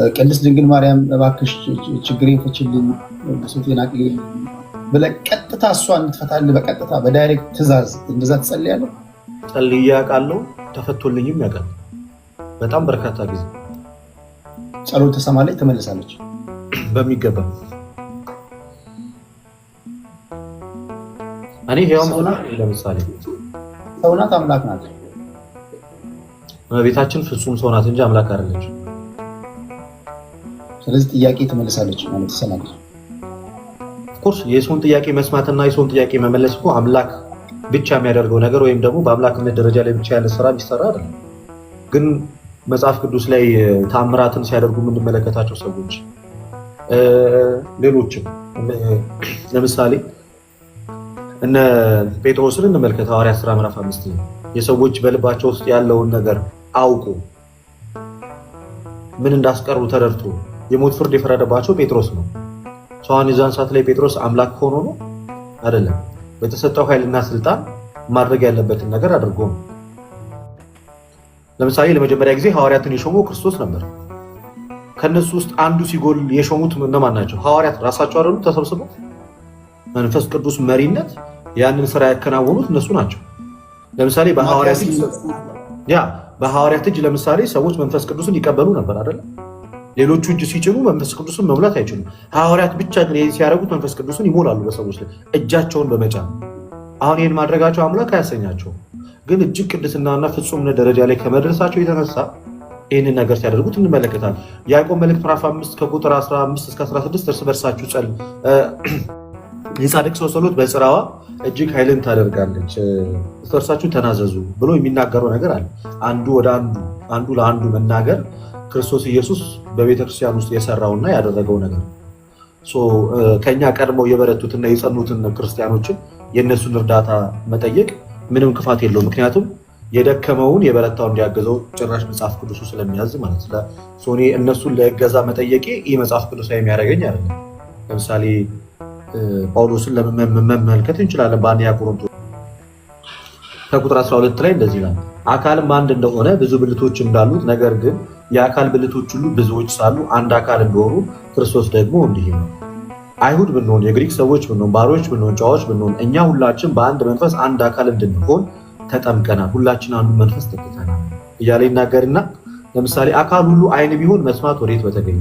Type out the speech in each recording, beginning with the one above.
ቅድስት ድንግል ማርያም እባክሽ ችግሬን ፍችልኝ፣ ብሶቴን አቅልይልኝ ብለህ ቀጥታ እሷ እንድትፈታልህ በቀጥታ በ direct ትእዛዝ እንደዛ ትጸልያለህ? ጸልዬ አውቃለሁ። ተፈቶልኝም ያውቃል። በጣም በርካታ ጊዜ። ጸሎት ትሰማለች፣ ትመልሳለች። በሚገባ። እኔ ሕያው ለምሳሌ ሰው ናት አምላክ ናት? እመቤታችን ፍጹም ሰው ናት እንጂ አምላክ አይደለች። ስለዚህ ጥያቄ ትመልሳለች ማለት ትሰማለች። Of course፣ የሰውን ጥያቄ መስማትና የሰውን ጥያቄ መመለስ እኮ አምላክ ብቻ የሚያደርገው ነገር ወይም ደግሞ በአምላክነት ደረጃ ላይ ብቻ ያለ ስራ የሚሰራ አይደለም። ግን መጽሐፍ ቅዱስ ላይ ታምራትን ሲያደርጉ የምንመለከታቸው ሰዎች፣ ሌሎችም፣ ለምሳሌ እነ ጴጥሮስን እንመልከት። ሐዋርያት ሥራ ምዕራፍ 5 የሰዎች በልባቸው ውስጥ ያለውን ነገር አውቆ፣ ምን እንዳስቀሩ ተረድቶ የሞት ፍርድ የፈረደባቸው ጴጥሮስ ነው። So አሁን የዛን ሰዓት ላይ ጴጥሮስ አምላክ ሆኖ ነው? አይደለም። በተሰጠው ኃይልና ስልጣን ማድረግ ያለበትን ነገር አድርጎ ነው። ለምሳሌ ለመጀመሪያ ጊዜ ሐዋርያትን የሾመው ክርስቶስ ነበር። ከነሱ ውስጥ አንዱ ሲጎል የሾሙት እነማን ናቸው? ሐዋርያት ራሳቸው አይደሉ? ተሰብስበው መንፈስ ቅዱስ መሪነት ያንን ስራ ያከናወኑት እነሱ ናቸው። ለምሳሌ በሐዋርያት እጅ ለምሳሌ ሰዎች መንፈስ ቅዱስን ይቀበሉ ነበር አይደለም? ሌሎቹ እጅ ሲጭኑ መንፈስ ቅዱስን መሙላት አይችሉም። ሐዋርያት ብቻ ግን ይህን ሲያደርጉት መንፈስ ቅዱስን ይሞላሉ በሰዎች ላይ እጃቸውን በመጫን። አሁን ይህን ማድረጋቸው አምላክ አያሰኛቸውም። ግን እጅግ ቅድስናና ፍጹምነት ደረጃ ላይ ከመድረሳቸው የተነሳ ይህንን ነገር ሲያደርጉት እንመለከታለን። ያዕቆብ መልእክት ምዕራፍ 5 ከቁጥር 15 እስከ 16 እርስ በርሳችሁ ጸልዩ፣ የጻድቅ ሰው ጸሎት በስራዋ እጅግ ኃይልን ታደርጋለች፣ እርስ በርሳችሁ ተናዘዙ ብሎ የሚናገረው ነገር አለ። አንዱ ወደ አንዱ፣ አንዱ ለአንዱ መናገር ክርስቶስ ኢየሱስ በቤተክርስቲያን ውስጥ የሰራውና ያደረገው ነገር፣ ከኛ ቀድመው የበረቱትና የጸኑትን ክርስቲያኖችን የእነሱን እርዳታ መጠየቅ ምንም ክፋት የለውም። ምክንያቱም የደከመውን የበረታው እንዲያገዘው ጭራሽ መጽሐፍ ቅዱሱ ስለሚያዝ ማለት ነው። እኔ እነሱን ለእገዛ መጠየቄ ይህ መጽሐፍ ቅዱሳዊ የሚያደርገኝ አይደለም። ለምሳሌ ጳውሎስን ለመመልከት እንችላለን። በአንደኛ ቆሮንቶስ ከቁጥር 12 ላይ እንደዚህ ይላል፣ አካልም አንድ እንደሆነ ብዙ ብልቶች እንዳሉት፣ ነገር ግን የአካል ብልቶች ሁሉ ብዙዎች ሳሉ አንድ አካል እንደሆኑ ክርስቶስ ደግሞ እንዲህ ነው። አይሁድ ብንሆን፣ የግሪክ ሰዎች ብንሆን፣ ባሮች ብንሆን፣ ጨዋዎች ብንሆን፣ እኛ ሁላችን በአንድ መንፈስ አንድ አካል እንድንሆን ተጠምቀናል፣ ሁላችን አንዱ መንፈስ ጠጥተናል እያለ ይናገርና ለምሳሌ አካል ሁሉ ዓይን ቢሆን መስማት ወዴት በተገኘ?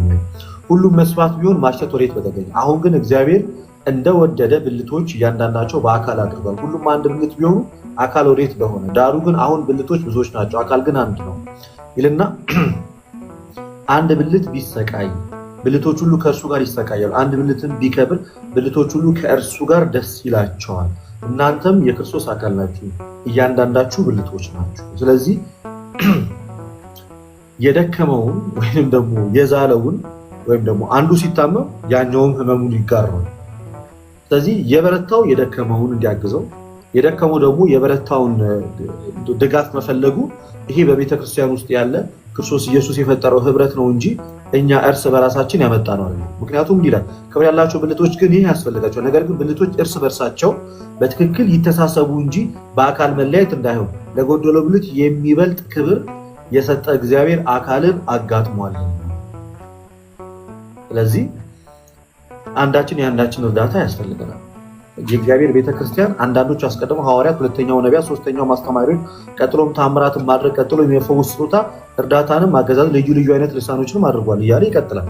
ሁሉም መስማት ቢሆን ማሽተት ወዴት በተገኘ? አሁን ግን እግዚአብሔር እንደወደደ ብልቶች እያንዳንዳቸው በአካል አድርጓል። ሁሉም አንድ ብልት ቢሆኑ አካል ወዴት በሆነ? ዳሩ ግን አሁን ብልቶች ብዙዎች ናቸው፣ አካል ግን አንድ ነው ይልና አንድ ብልት ቢሰቃይ ብልቶች ሁሉ ከእርሱ ጋር ይሰቃያሉ። አንድ ብልትም ቢከብር ብልቶች ሁሉ ከእርሱ ጋር ደስ ይላቸዋል። እናንተም የክርስቶስ አካል ናችሁ፣ እያንዳንዳችሁ ብልቶች ናችሁ። ስለዚህ የደከመውን ወይም ደግሞ የዛለውን ወይም ደግሞ አንዱ ሲታመም ያኛውም ህመሙን ይጋራል። ስለዚህ የበረታው የደከመውን እንዲያግዘው፣ የደከመው ደግሞ የበረታውን ድጋፍ መፈለጉ ይሄ በቤተክርስቲያን ውስጥ ያለ ክርስቶስ ኢየሱስ የፈጠረው ህብረት ነው እንጂ እኛ እርስ በራሳችን ያመጣነው አይደለም። ምክንያቱም እንዲህ ይላል፣ ክብር ያላቸው ብልቶች ግን ይህ ያስፈልጋቸው፣ ነገር ግን ብልቶች እርስ በርሳቸው በትክክል ይተሳሰቡ እንጂ በአካል መለያየት እንዳይሆን ለጎደለው ብልት የሚበልጥ ክብር የሰጠ እግዚአብሔር አካልን አጋጥሟል። ስለዚህ አንዳችን የአንዳችን እርዳታ ያስፈልገናል። የእግዚአብሔር ቤተክርስቲያን አንዳንዶች አስቀድመው ሐዋርያት፣ ሁለተኛው ነቢያት፣ ሶስተኛው ማስተማሪዎች፣ ቀጥሎም ታምራትን ማድረግ፣ ቀጥሎ የመፈወስ ስጦታ፣ እርዳታንም፣ አገዛዝ፣ ልዩ ልዩ አይነት ልሳኖችንም አድርጓል እያለ ይቀጥላል።